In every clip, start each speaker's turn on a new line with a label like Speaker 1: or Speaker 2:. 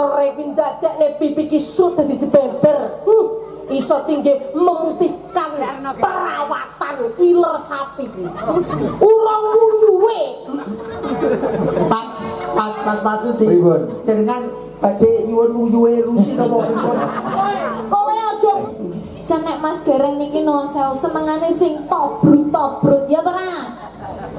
Speaker 1: Kelere kuwi ndadekne pipi ki sut dadi jebember. Iso tinggi memutihkan perawatan iler sapi kuwi. Urung uyuhe.
Speaker 2: Pas pas Mas Masudi.
Speaker 3: Pripun?
Speaker 2: Jenengan badhe nyuwun uyuhe Lucy napa pripun?
Speaker 1: Kowe aja
Speaker 4: Jan nek Mas Gareng niki nuwun sewu senengane sing tobrut-tobrut ya apa Kang?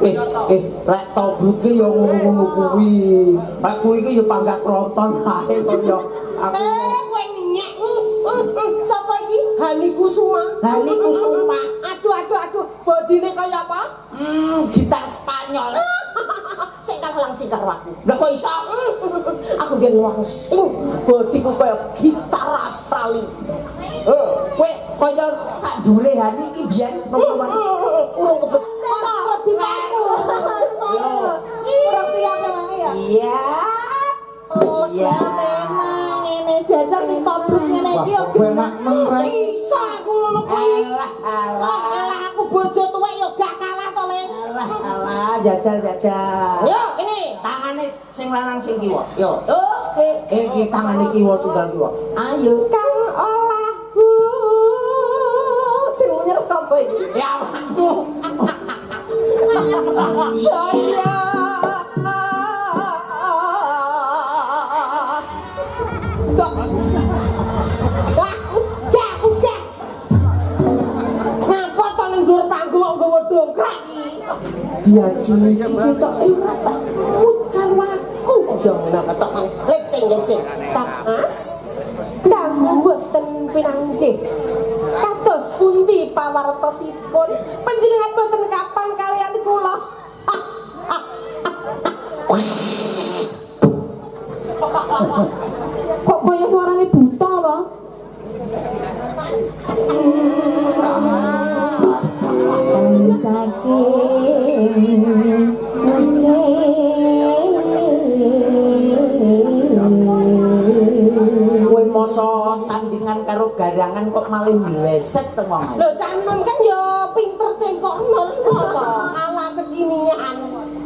Speaker 2: Eh, eh, lek tobrut ki ya ngono-ngono kuwi. Pak kuwi ki ya panggah kronton ae kok ya. Aku
Speaker 1: Eh, kowe nyek. Sapa iki? Hani Kusuma.
Speaker 2: Hani Kusuma.
Speaker 1: Aduh, aduh, aduh. Bodine kaya apa?
Speaker 2: Gitar Spanyol.
Speaker 1: Sik kang langsing karo aku.
Speaker 2: Lah kok iso?
Speaker 1: Aku biyen langsing bodiku kaya gitar Australia.
Speaker 2: Kowe kaya sak dule Hani iki biyen nopo?
Speaker 1: Urung kebet. Kok dipaku.
Speaker 4: Kurang siap memang ya.
Speaker 2: Iya.
Speaker 4: Iya memang ngene jajal sing tobrut ngene iki yo
Speaker 3: Wah, enak men, Rek.
Speaker 1: Iso aku ngono kuwi.
Speaker 2: Alah, alah.
Speaker 1: Alah aku bojo tuwek yo gak kalah to, Le.
Speaker 2: Alah, alah, jajal jajal.
Speaker 1: Yo, ini.
Speaker 2: Tangane sing lanang sing kiwa. Yo. Oke, iki tangane kiwa tunggal kiwa. Ayo.
Speaker 1: Kang olahku.
Speaker 2: Sing munyer sapa iki?
Speaker 1: Ya awakmu.
Speaker 2: Ya ya.
Speaker 1: Kok. Wah, udah, udah. Ngapa to ning dhuwur panggung kok nggawa dongkrak iki?
Speaker 2: Diaji iki ketok ora tak mood karo aku.
Speaker 1: Yo ngono ketok lip sing lip sing. Tak Mas. Kamu mboten pinanggih. Kados pundi pawartosipun panjenengan boten kapan kalian kula.
Speaker 4: Kok kaya suarane buta to? Saking
Speaker 2: Kowe masa sandingan karo garangan kok malah mleset to wong.
Speaker 1: Lho cah enom kan yo pinter cengkok nol to. Ala kekinian.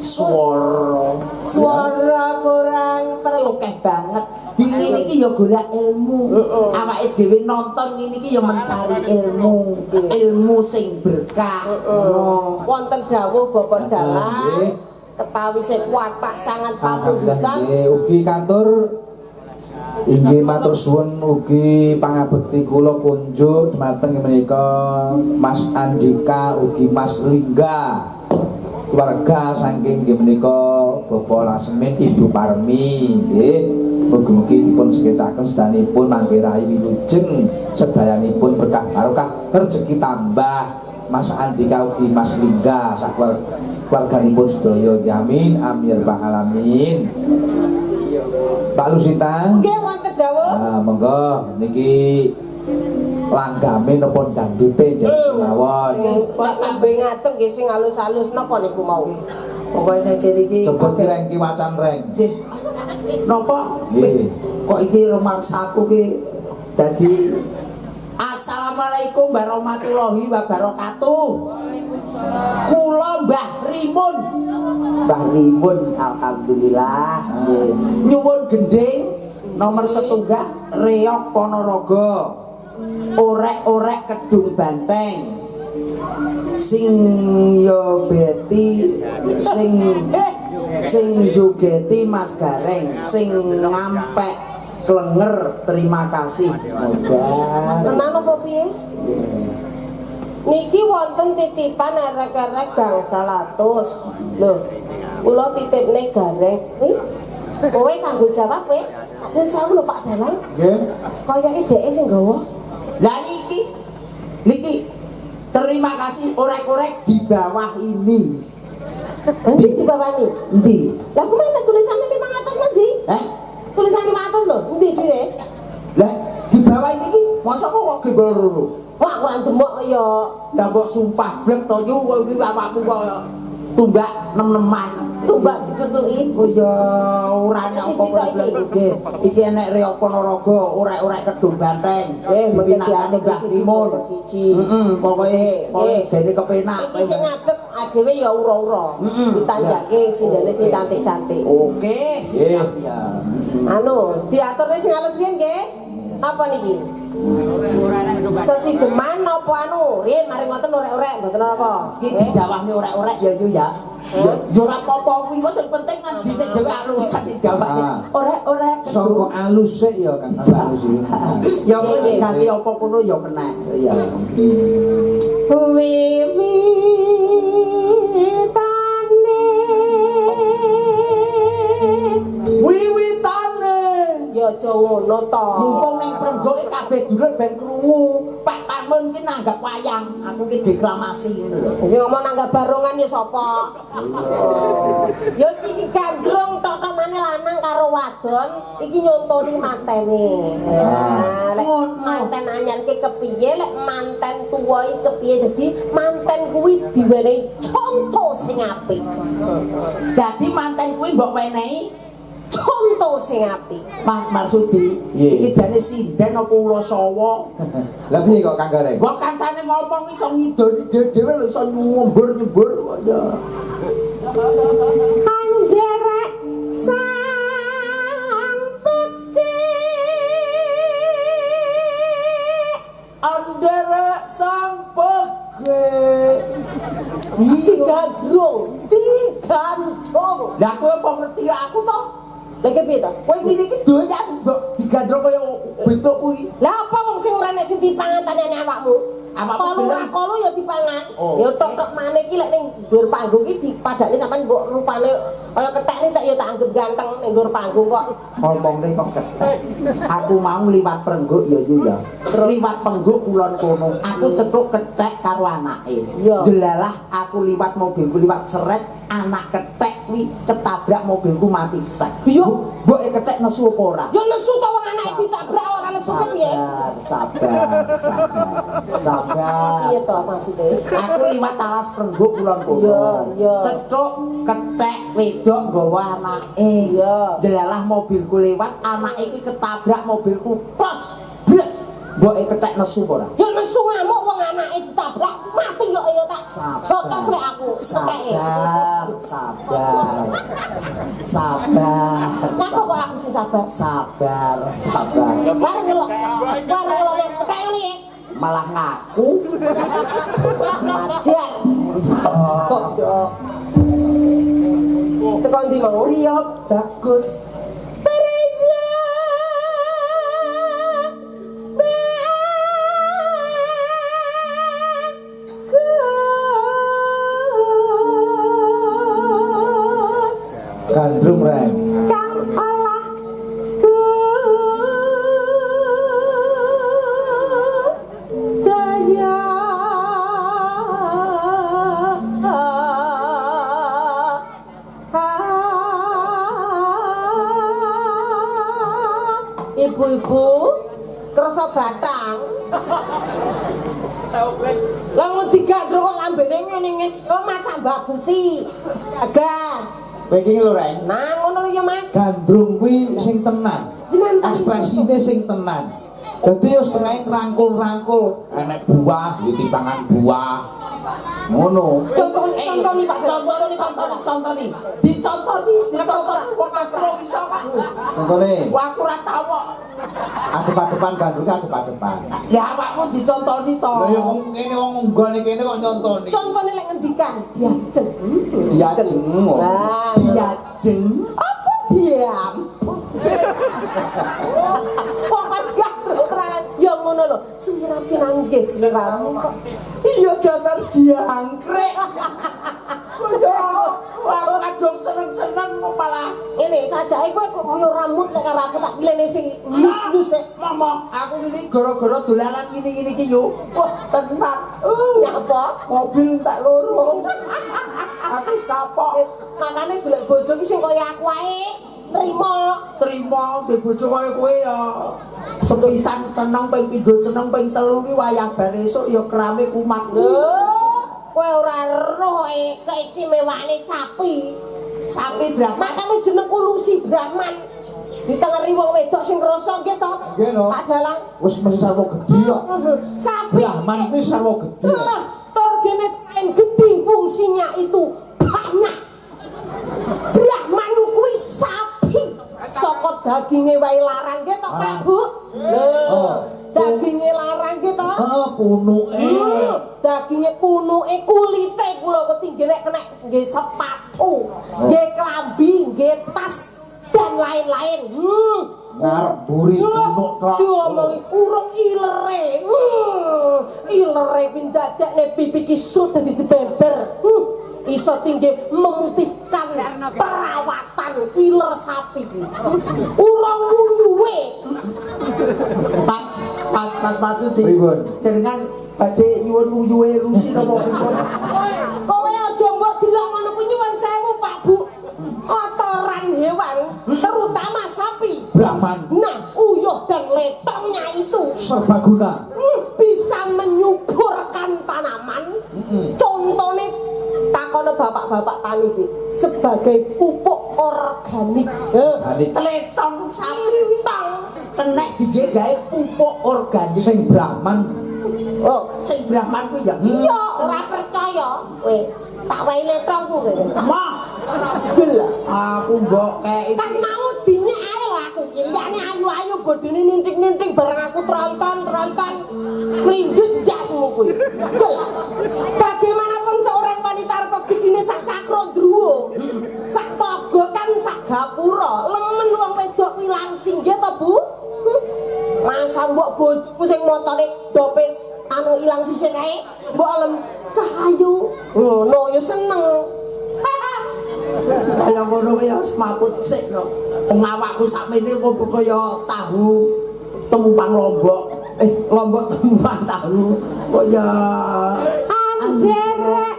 Speaker 2: Swara.
Speaker 1: Suara kurang perlu.
Speaker 2: Akeh banget. Dingin iki ya golek ilmu. Awake dhewe nonton ngene iki ya mencari ilmu. Ilmu sing berkah.
Speaker 1: Heeh. Wonten dawuh Bapak Dalang.
Speaker 3: Nggih.
Speaker 1: Ketawi sing kuatah sangat
Speaker 3: Alhamdulillah
Speaker 1: pamundhutan.
Speaker 3: nggih ugi kantur inggih matur suwun ugi pangabekti kula kunjuk dumateng menika Mas Andika ugi Mas Lingga keluarga saking nggih menika Bapak Lasmin Ibu Parmi nggih mugi-mugi dipun sekecaken sedanipun mangke rahayu wilujeng sedayanipun berkah barokah rezeki tambah Mas Andika ugi Mas Lingga sak keluarganipun sedaya amin amin ya rabbal alamin. Pak Lusita
Speaker 1: Nggih wonten dawuh.
Speaker 3: Nah, monggo niki langgame napa dandute nderek mawon.
Speaker 1: Pak kambe ngaten nggih sing alus-alus napa niku mau.
Speaker 2: Pokoke nek kene iki
Speaker 3: Coba kireng ki wacan reng.
Speaker 2: Nggih. Napa?
Speaker 3: Nggih.
Speaker 2: Kok iki rumangsaku ki dadi Assalamualaikum warahmatullahi wabarakatuh. Kula Mbah Rimun. Mbah Rimun alhamdulillah. Nggih. Nyuwun gendhing nomor setunggal Reog Ponorogo. Orek-orek Kedung Banteng. Sing yo beti sing sing jogeti Mas Gareng sing ngampek klenger terima kasih. Moga.
Speaker 1: Tenan apa piye? Niki wonten titipan erek-erek gangsal atus. Lho, kula titipne Gareng. Kowe kanggo jawab kowe. Yen sewu lho Pak Dalang.
Speaker 3: Nggih.
Speaker 1: Kayake dheke sing gawa.
Speaker 2: Lah niki niki terima kasih orek-orek di bawah ini.
Speaker 1: Endi di bawah ini?
Speaker 2: Endi?
Speaker 1: Lah kuwi nek tulisane 500 endi?
Speaker 2: Eh?
Speaker 1: Tulisan 500 lho, endi duwe?
Speaker 2: Lah di bawah ini ki mosok kok gembol loro.
Speaker 1: Wah, aku ora demok ya.
Speaker 2: Lah mbok sumpah blek to yu kowe iki awakmu kok tumbak nem-neman.
Speaker 1: Tumbak dicucuki.
Speaker 2: Oh ya ora nek apa nggih. Iki enek Reog Ponorogo, orek-orek Kedung Banteng.
Speaker 1: Mengke
Speaker 2: Dipinangkani Mbah Limun.
Speaker 1: Siji.
Speaker 2: Heeh, pokoke dene kepenak.
Speaker 1: Iki sing ngadeg adewe ya ura-ura. Ditanjake sindene sing cantik-cantik.
Speaker 2: Oke, siap ya.
Speaker 1: Anu, diaturne sing halus piye nggih? Apa niki? Sesideman apa anu? Riyen mari ngoten orek-orek mboten apa.
Speaker 2: Iki didawahne orek-orek ya yu ya. Ya ora apa-apa kuwi kok sing penting kan dhisik dhewe alusan didawahne. Orek-orek
Speaker 3: Saka alus sik ya Kang alus iki.
Speaker 2: Ya kowe ganti apa kono ya kena. Ya.
Speaker 1: Wiwitane
Speaker 2: Wiwitane.
Speaker 1: Ya aja ngono to.
Speaker 2: Mumpung ning prenggoke kabeh dulur ben krungu. Pak Parmun ki nanggap wayang, aku ki deklamasi ngono lho.
Speaker 1: Sing ngomong nanggap barongan ya sapa? Ya iki gandrung tok-tokane lanang karo wadon iki nyontoni mantene. Nah, lek manten anyar ki kepiye, lek manten tuwa iki kepiye, dadi manten kuwi diwenehi conto sing apik.
Speaker 2: Dadi manten kuwi mbok wenehi
Speaker 1: conto sing apik.
Speaker 2: Mas Marsudi, iki jane sinden apa ula sawa?
Speaker 3: Lah piye kok Kang Gareng?
Speaker 2: Wong kancane ngomong iso ngidoni dhewe lho iso nyumbur-nyumbur kok ya.
Speaker 1: Anderek sang pekik.
Speaker 2: Anderek sang pekik.
Speaker 1: Digandrung, digandrung.
Speaker 2: Lah kowe apa ngerti aku to?
Speaker 1: Lah iki piye to?
Speaker 2: Kowe ngene iki doyan mbok digandrung kaya bentuk kuwi.
Speaker 1: Lah apa wong sing ora nek sing dipangan tanene awakmu?
Speaker 2: Awakmu
Speaker 1: ora kolu ya dipangan. Ya tok-tok maneh iki lek ning dhuwur panggung iki dipadakne sampean mbok rupane kaya kethek nek ya tak anggap ganteng ning dhuwur panggung kok.
Speaker 2: Ngomongne kok kethek. Aku mau liwat prengguk ya yu ya. Liwat pengguk kulon kono. Aku cethuk kethek karo anake. Delalah aku liwat mobilku liwat seret anak kethek kuwi ketabrak mobilku mati sek.
Speaker 1: Yo
Speaker 2: mboke kethek nesu apa ora?
Speaker 1: Ya nesu to wong anake ditabrak ora nesu piye?
Speaker 2: Sabar, sabar, sabar.
Speaker 1: Piye to maksude?
Speaker 2: Aku liwat alas prengguk kulon kono. Cethuk kethek wedok nggawa anake.
Speaker 1: Iya.
Speaker 2: Delalah mobilku lewat, anake kuwi ketabrak mobilku. Plos, bres. Mboke kethek nesu apa ora?
Speaker 1: Ya nesu ngamuk wong anake ditabrak mati kok ya tak. Jotos lek aku.
Speaker 2: Sabar, sabar. Sabar.
Speaker 1: Napa kok aku sing sabar?
Speaker 2: Sabar, sabar.
Speaker 1: Bareng ngelok. Bareng ngelok nek kethek ngene iki.
Speaker 2: Malah ngaku.
Speaker 1: Ajar. Teko ndi mau?
Speaker 2: Riyop bagus.
Speaker 3: Gandrung reng.
Speaker 1: Kang olah budaya. Ibu-ibu kersa batang. Lah wong digandrung kok lambene ngene kok macam bagusi. Gagah.
Speaker 3: Kowe iki lho Reng.
Speaker 1: Nah ngono ya Mas.
Speaker 3: Gandrung kuwi sing tenan. Ekspresine sing tenan. Dadi yo setengah rangkul-rangkul, enek buah, ya dipangan buah. Ngono.
Speaker 1: Contoni Pak.
Speaker 2: Contoni. Dicontoni, dicontoni wong aku iso kok.
Speaker 3: Contone.
Speaker 2: Wah aku ora tau kok.
Speaker 3: Adep-adepan gandrung adep-adepan.
Speaker 2: Lah awakmu dicontoni to.
Speaker 3: Lah ya wong ngene wong ngunggone kene kok nyontoni.
Speaker 1: Contone lek ngendikan diajeng.
Speaker 3: Diajeng.
Speaker 1: Nah,
Speaker 2: diajeng.
Speaker 1: Apa diam? Wong kan gandrung ya ngono lho. Suwira pinanggih sliramu kok.
Speaker 2: Iya dasar jangkrik. Ya, aku kadung seneng-seneng kok malah
Speaker 1: ngene sajake kowe kok koyo rambut lek karo aku tak pilene sing lus-lus sik.
Speaker 2: Ngomong, aku ini gara-gara dolanan ngene-ngene iki yo. Wah, tenan.
Speaker 1: Nyapa?
Speaker 2: Mobil tak loro. Aku wis kapok.
Speaker 1: Makane golek bojo ki sing kaya aku ae. Trimo.
Speaker 2: Trimo duwe bojo kaya kowe ya. Sepisan seneng ping pindho seneng ping telu ki wayah bar esuk ya krame kumat.
Speaker 1: Lho, kowe ora roh keistimewaane sapi.
Speaker 2: Sapi Brahman.
Speaker 1: Makane jenengku Lucy Brahman. Ditengeri wong wedok sing ngrasa nggih to.
Speaker 3: Nggih no.
Speaker 1: Pak Dalang.
Speaker 3: Wis mesti sarwa gedhi kok.
Speaker 1: Sapi
Speaker 3: Brahman kuwi sarwa gedhi.
Speaker 1: Lah, torgene selain gedhi fungsinya itu banyak. Brahman kuwi sapi. Saka daginge wae larang nggih to, Pak Bu? Lho. Daginge larang nggih to?
Speaker 3: Heeh, punuke.
Speaker 1: Daginge punuke, kulite kula ketinggene nek kena nggih sepatu, nggih klambi, nggih tas dan lain-lain.
Speaker 3: Ngarep buri punuk tok.
Speaker 1: Diomongi urung ilere. Ilere pindadakne pipi ki sut dadi jebember. Iso tinggi memutihkan perawatan iler sapi. Urung uyuhe.
Speaker 2: Pas pas pas Marsudi.
Speaker 3: Pripun?
Speaker 2: Jenengan badhe nyuwun uyuhe Lucy napa pripun?
Speaker 1: Kowe aja mbok delok ngono kuwi nyuwun sewu Pak Bu. Kotoran hewan terutama sapi.
Speaker 3: Brahman.
Speaker 1: Nah, uyuh dan letongnya itu
Speaker 3: serbaguna.
Speaker 1: Bisa menyuburkan tanaman. Contohnya takono bapak-bapak tani iki sebagai pupuk organik.
Speaker 2: Tletong sapi
Speaker 1: tong
Speaker 2: kenek dige gawe pupuk organik
Speaker 3: sing Brahman.
Speaker 2: Oh, sing Brahman kuwi ya.
Speaker 1: Iya, ora percaya kowe. Tak wae letongku kowe.
Speaker 2: Mah,
Speaker 1: gel.
Speaker 2: Aku mbok kei.
Speaker 1: Kan mau dinyek ae lho aku ki. Liyane ayu-ayu bodine ninting-ninting bareng aku tronton-tronton. Mlindus jasmu kuwi. Gel. Bagaimanapun seorang wanita arep gigine sak cakro ndruwo. Sak togo kan sak gapura. Lemen wong wedok kuwi langsing nggih to, Bu? Masa mbok bojomu sing motone dopet anu ilang sisih kae, mbok alem cahayu. Ngono ya seneng.
Speaker 2: Kaya ngono kuwi ya semaput sik to. Wong awakku sakmene kok kaya tahu temumpang lombok. Lombok temumpang tahu. Kaya
Speaker 1: anderek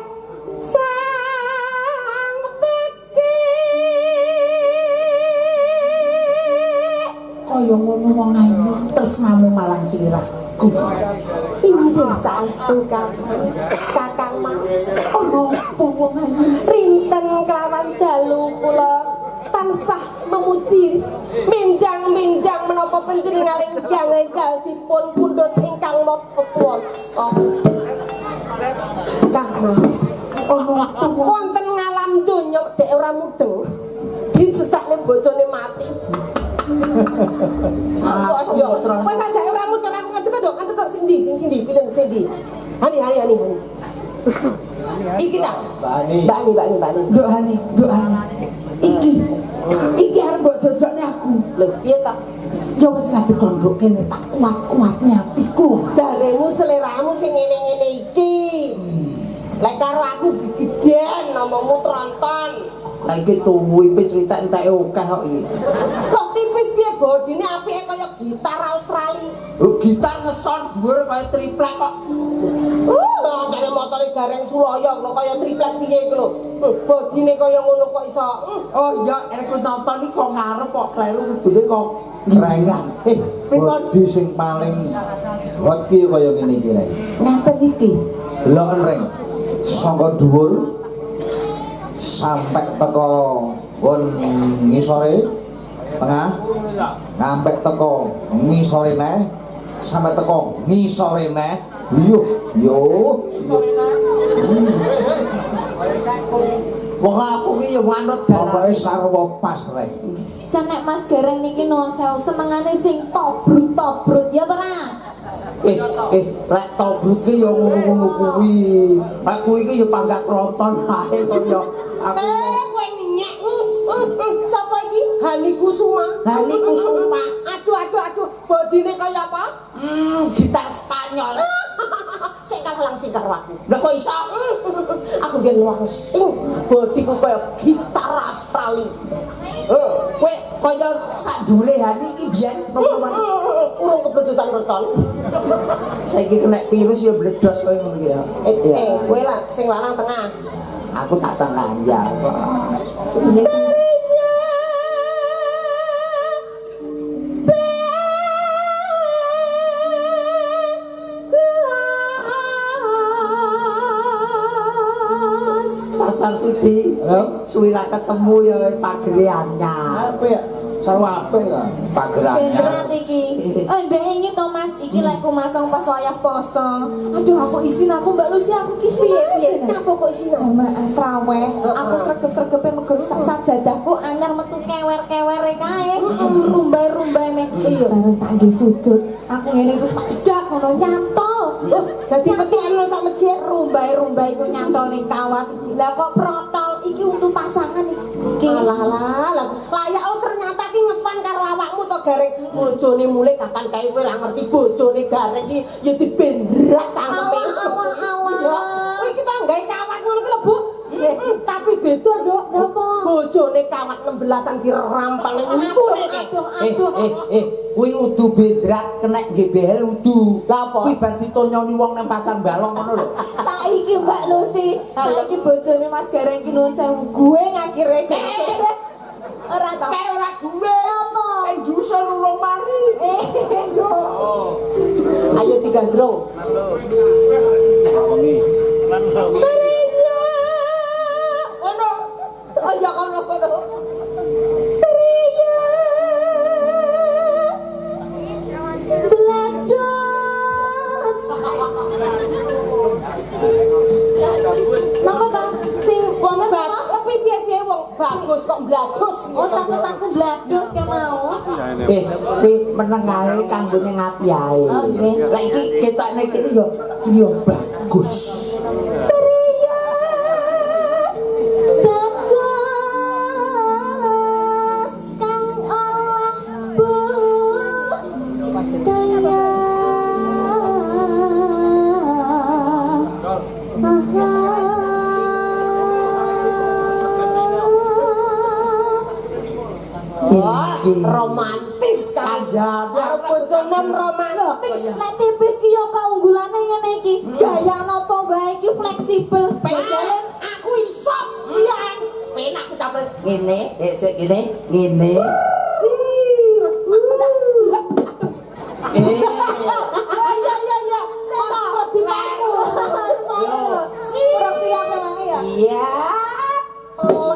Speaker 1: sang pekik.
Speaker 2: Kaya ngono wong ayu tresnamu marang sliraku.
Speaker 1: Injih saestu Kakang. Kakang Mas.
Speaker 2: Ana apa wong ayu?
Speaker 1: Rinten kelawan dalu kula tansah memuji minjang-minjang menapa panjenengan ingkang enggal dipun pundhut ingkang maha kuwasa. Kang Mas,
Speaker 2: ana apa
Speaker 1: wonten ngalam donya dek ora mudeng. Dicetakne bojone mati. Wes aja ora mudeng aku ngadeg kok ngadeg kok sing ndi sing ndi pilih sing ndi. Hani hani hani. Iki ta?
Speaker 3: Mbak Ani.
Speaker 1: Mbak Ani, Mbak Ani, Mbak Ani.
Speaker 2: Nduk Hani, Nduk Hani. Iki. Iki arep mbok jojokne aku.
Speaker 1: Lho, piye ta?
Speaker 2: Ya wis ngadeg nduk kene tak kuat-kuatne atiku.
Speaker 1: Jaremu seleramu sing ngene-ngene iki. Lek karo aku gegedan omongmu tronton.
Speaker 2: Lah iki tuwi wis ritek enteke akeh kok iki.
Speaker 1: Kok tipis piye bodine apike kaya gitar Australia.
Speaker 2: Lho gitar ngeson dhuwur kaya triplek kok.
Speaker 1: Jare motore Gareng Suloyo lho kaya triplek piye iku lho. Bodine kaya ngono kok iso.
Speaker 2: Oh iya, aku nonton iki kok ngarep kok kleru kudune kok
Speaker 3: rengan.
Speaker 2: Pripun
Speaker 3: bodi sing paling hot ki kaya ngene iki rek.
Speaker 2: Ngaten iki.
Speaker 3: Deloken reng. Sangka dhuwur sampai teko won ngisore tengah, sampai teko ngisore neh, sampai teko ngisore neh. Yo yo yo.
Speaker 2: Wong aku ki yo manut dalan.
Speaker 3: Pokoke sarwa pas rek.
Speaker 4: Jan nek Mas Gareng niki nuwun sewu senengane sing tobrut-tobrut ya apa Kang?
Speaker 2: Lek tobrut ki yo ngono-ngono kuwi. Aku iki yo panggah tronton ae kok yo. Aku
Speaker 1: kowe nyek. Sapa iki? Hani Kusuma.
Speaker 2: Hani Kusuma.
Speaker 1: Aduh aduh aduh, bodine kaya apa?
Speaker 2: Gitar Spanyol.
Speaker 1: Sik karo langsing karo aku.
Speaker 2: Lah kok iso?
Speaker 1: Aku biyen langsing bodiku kaya gitar Australia.
Speaker 2: Kowe kaya sak ndule Hani iki biyen
Speaker 1: urung kebledosan merton.
Speaker 2: Saiki kena virus ya bledos kowe ngono iki ya.
Speaker 1: Kowe lah sing lanang tengah.
Speaker 2: Aku tak tengah ya. Mas Marsudi, Suwi ra ketemu ya pagere anyar.
Speaker 3: Apik ya. Sarwa apik ya. Pager anyar.
Speaker 4: Beneran iki. Ndek iki to Mas, iki lek ku masang pas wayah poso. Aduh aku izin aku Mbak Lucy aku ki
Speaker 1: Piye piye? Napa kok isin?
Speaker 4: Jamaah traweh, aku sregep-sregepe megel sajadahku anyar metu kewer-kewere kae. Rumbai-rumbaine. Iya, bareng tak nggih sujud. Aku ngene terus tak jedak ngono nyantol.
Speaker 1: Dadi peti anu sak masjid.
Speaker 4: Rumbai-rumbai ku nyantol ning kawat. Lah kok protol iki untuk pasangan iki.
Speaker 1: Alah alah, lah layak oh ternyata ki ngefan karo awakmu to Gareng. Bojone mulih kapan kae kowe ra ngerti bojone Gareng iki ya dibendrak cangkeme.
Speaker 4: Alah alah
Speaker 1: Ya,
Speaker 4: alah.
Speaker 1: kowe iki tau gawe kawat ngono kuwi lho, Bu. Tapi beda, Nduk.
Speaker 4: Napa?
Speaker 1: Bojone kawat 16-an dirampal ning
Speaker 4: Aduh aduh
Speaker 2: Eh
Speaker 4: aduh.
Speaker 2: eh eh kuwi udu bendrat kenek GBL udu.
Speaker 1: Lah apa?
Speaker 2: Kuwi bar ditonyoni wong nang pasar balong ngono lho.
Speaker 4: Saiki Mbak Lucy, saiki bojone Mas Gareng ki nuwun sewu gue ngakhire. Ora to.
Speaker 2: Kae ora gue.
Speaker 4: Apa?
Speaker 2: Eng jusul urung mari.
Speaker 4: Eh,
Speaker 1: Ayo digandrung. Mareja. Ono. Oh iya kono kono.
Speaker 4: Priya. Blados. Napa ta? Sing wonten apa?
Speaker 1: Tapi piye-piye wong bagus kok blados.
Speaker 4: Oh, takut aku blados ke mau.
Speaker 2: Eh, kuwi meneng ae kanggo ning ati ae.
Speaker 4: Oh, nggih.
Speaker 2: Lah iki ketokne iki yo yo bagus.
Speaker 4: Priya. Bagus kang olah budaya.
Speaker 1: Wah, romantis kan.
Speaker 2: Kandhane
Speaker 1: Karo bojone romantis.
Speaker 4: Nek tipis ki yo keunggulane ngene iki. Gaya napa wae iki fleksibel.
Speaker 1: Penak aku iso. Iya. Penak aku tambah
Speaker 2: ngene, sik ngene, ngene. Sir. Eh,
Speaker 1: Iya iya iya. Terus dipaku.
Speaker 4: Kurang siap memang ya.
Speaker 2: Iya.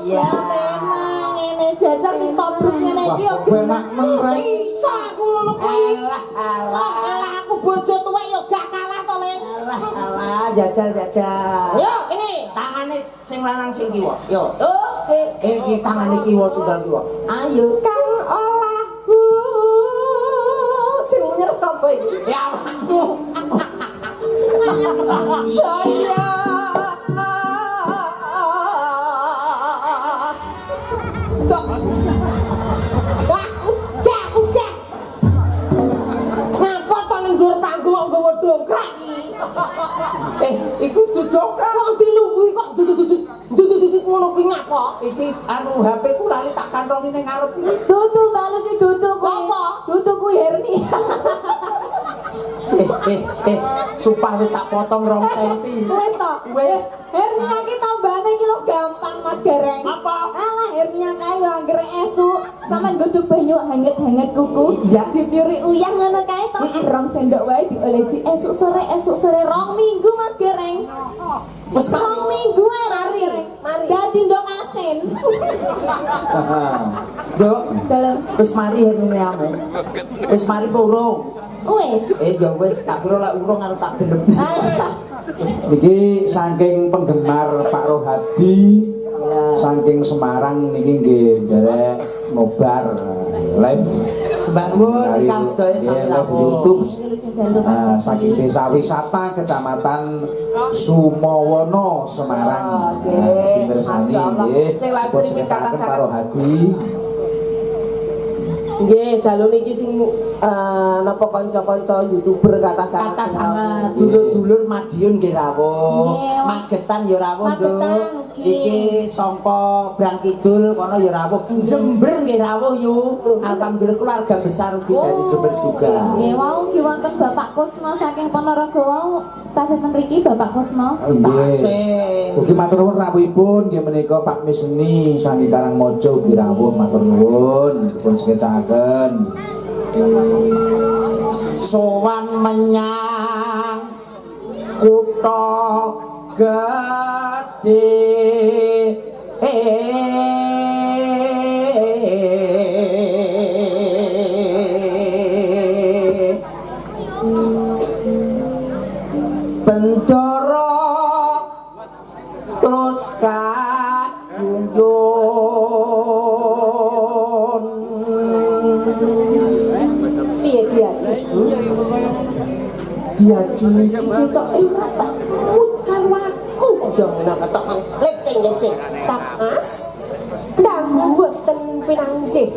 Speaker 2: Iya.
Speaker 4: Memang ngene jajal sing tobruk ngene iki yo.
Speaker 3: Wah, enak men rek.
Speaker 1: Iso aku ngono kuwi.
Speaker 2: Alah, alah.
Speaker 1: Alah aku bojo tuwek yo gak kalah to, Le.
Speaker 2: Alah, alah, jajal, jajal.
Speaker 1: Yo, ini.
Speaker 2: Tangane sing lanang sing kiwa. Yo. Oke, iki tangane kiwa tunggal kiwa. Ayo.
Speaker 1: Kang olahku.
Speaker 2: Sing munyer sapa iki?
Speaker 1: Ya awakmu. Ya ya. Kok. Wah, udah, udah. Ngapa to ning dhuwur panggung kok nggawa dongkrak iki?
Speaker 2: Eh, iku duduk
Speaker 1: Wong dilungguhi kok dudut-dudut ngono kuwi ngapa?
Speaker 2: Iki anu HP ku lali tak kantongi ning ngarep iki.
Speaker 4: Dudu Mbak Lucy dudu kuwi.
Speaker 1: Apa?
Speaker 4: Dudu kuwi hernia.
Speaker 2: Eh, eh, eh, sumpah wis tak potong 2 senti.
Speaker 4: Wis to.
Speaker 2: Wis.
Speaker 4: Hernia ki tambahane iki lho gampang Mas Gareng.
Speaker 2: Apa?
Speaker 4: Alah hernia kae yo anggere esuk sampean godhog banyu hanget-hanget kuku.
Speaker 2: Iya.
Speaker 4: Dipyuri uyah ngono kae to. 2 sendok wae diolesi esuk sore 2 minggu Mas Gareng.
Speaker 2: Wis
Speaker 4: 2 minggu ae
Speaker 1: Mari, mari.
Speaker 4: Dadi ndok asin.
Speaker 2: Nduk,
Speaker 4: Dalem.
Speaker 2: wis mari herniamu. Wis mari apa urung?
Speaker 4: Wis.
Speaker 2: Eh, ya wis, tak kira lek urung arep tak delem.
Speaker 4: Alah.
Speaker 3: Niki saking penggemar Pak Rohadi saking Semarang niki nggih nderek nobar live
Speaker 2: Sembah nuwun ingkang sedaya sami
Speaker 3: Nggih, live
Speaker 2: rawuh.
Speaker 3: YouTube. Nah, saking Desa Wisata Kecamatan Sumowono Semarang.
Speaker 1: Oke.
Speaker 3: Nah, mirsani
Speaker 1: Masyaallah.
Speaker 3: nggih.
Speaker 1: Sing langsung
Speaker 3: Dipun
Speaker 1: iki
Speaker 3: seksakaken
Speaker 1: kata
Speaker 3: Pak
Speaker 1: sangat.
Speaker 3: Rohadi.
Speaker 1: Nggih, dalu niki sing napa kanca-kanca YouTuber kata sangat.
Speaker 2: Kata sangat dulur-dulur Madiun nggih rawuh.
Speaker 4: Nggih,
Speaker 2: Magetan ya rawuh, Nduk.
Speaker 4: Magetan, nggih.
Speaker 2: Iki sangka Brang Kidul kono ya rawuh. Jember nggih rawuh yu. Alhamdulillah keluarga besar ugi dari Jember juga.
Speaker 4: Nggih, wau nggih wonten Bapak Kusno saking Ponorogo wau tasih ten mriki Bapak Kusno.
Speaker 3: Nggih.
Speaker 2: Tasih.
Speaker 3: Ugi matur nuwun rawuhipun nggih menika Pak Misni saking Karangmojo ugi rawuh matur nuwun dipun sekecakaken.
Speaker 2: Sowan menyang kutha gedhe.
Speaker 1: Diaji?
Speaker 2: Diaji iki ketok ora tak mut karo aku.
Speaker 1: Ya ngono ketok lip sing lip sing. Kang Mas, dangu boten pinanggih.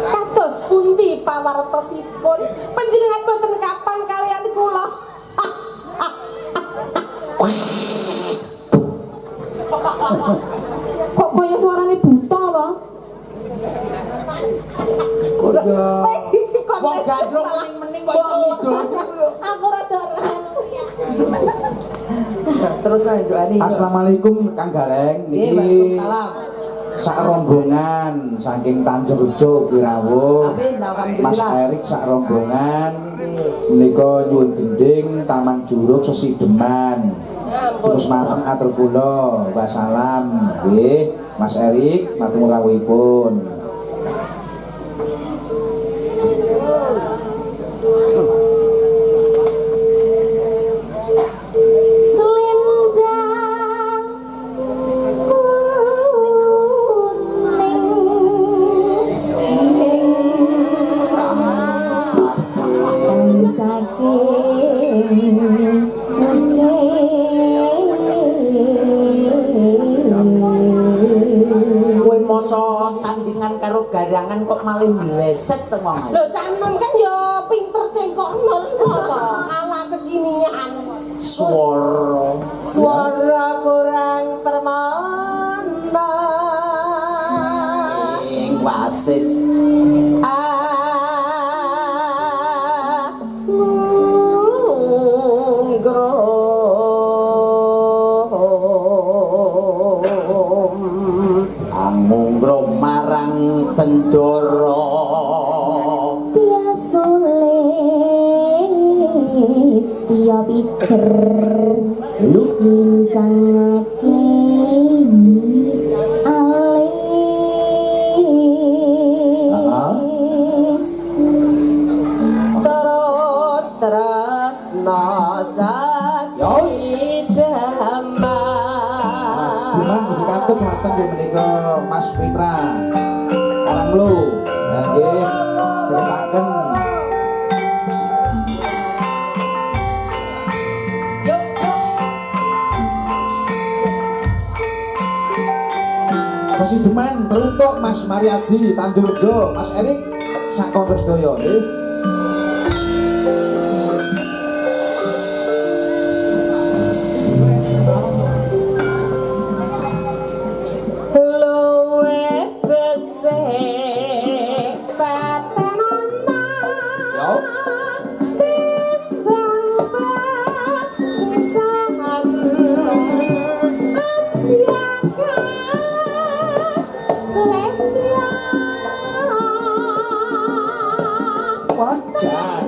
Speaker 1: Kados pundi pawartosipun panjenengan boten kapan kalian kula?
Speaker 4: Kok kaya suarane buta lho?
Speaker 3: Kok ya.
Speaker 2: Wong gandrung mening-mening kok iso ngidul.
Speaker 4: Aku rada
Speaker 2: Terus ae doani.
Speaker 3: Assalamualaikum Kang Gareng.
Speaker 2: Nggih,
Speaker 3: Niki
Speaker 2: waalaikumsalam.
Speaker 3: sak rombongan saking Tanjung Rejo Kirawuh.
Speaker 2: Amin,
Speaker 3: Mas
Speaker 2: alhamdulillah.
Speaker 3: Erik sak rombongan menika nyuwun gending Taman Jurug Sesideman. Terus mateng atur kula, wassalam. Nggih, Mas Erik matur rawuhipun.
Speaker 4: Selendang kuning ing saking
Speaker 2: Kowe masa sandingan karo garangan kok malah mleset to wong.
Speaker 1: Lho Cak Nun kan ya pinter cengkok nun to. Ala kekinian.
Speaker 2: Swara.
Speaker 1: Suara kurang permana.
Speaker 2: Ing wasis.
Speaker 1: Angungrum.
Speaker 2: Amungro marang bendara.
Speaker 4: Tiasulis tiya pijer
Speaker 3: Ayo.
Speaker 4: ngincangake alis
Speaker 1: Terus tresno sasidaman.
Speaker 3: Mas Bima ugi katut mateng nggih menika Mas Fitra. Karanglo. Lah nggih, ceritaken. Sesideman teruntuk Mas Mariadi Tanjung Rejo, Mas Erik sak kanca sedaya nggih.
Speaker 1: Luwe becik patenana.
Speaker 3: Yo.
Speaker 1: Timbang pisahan Andiyaka Sulestya.
Speaker 3: Wajar.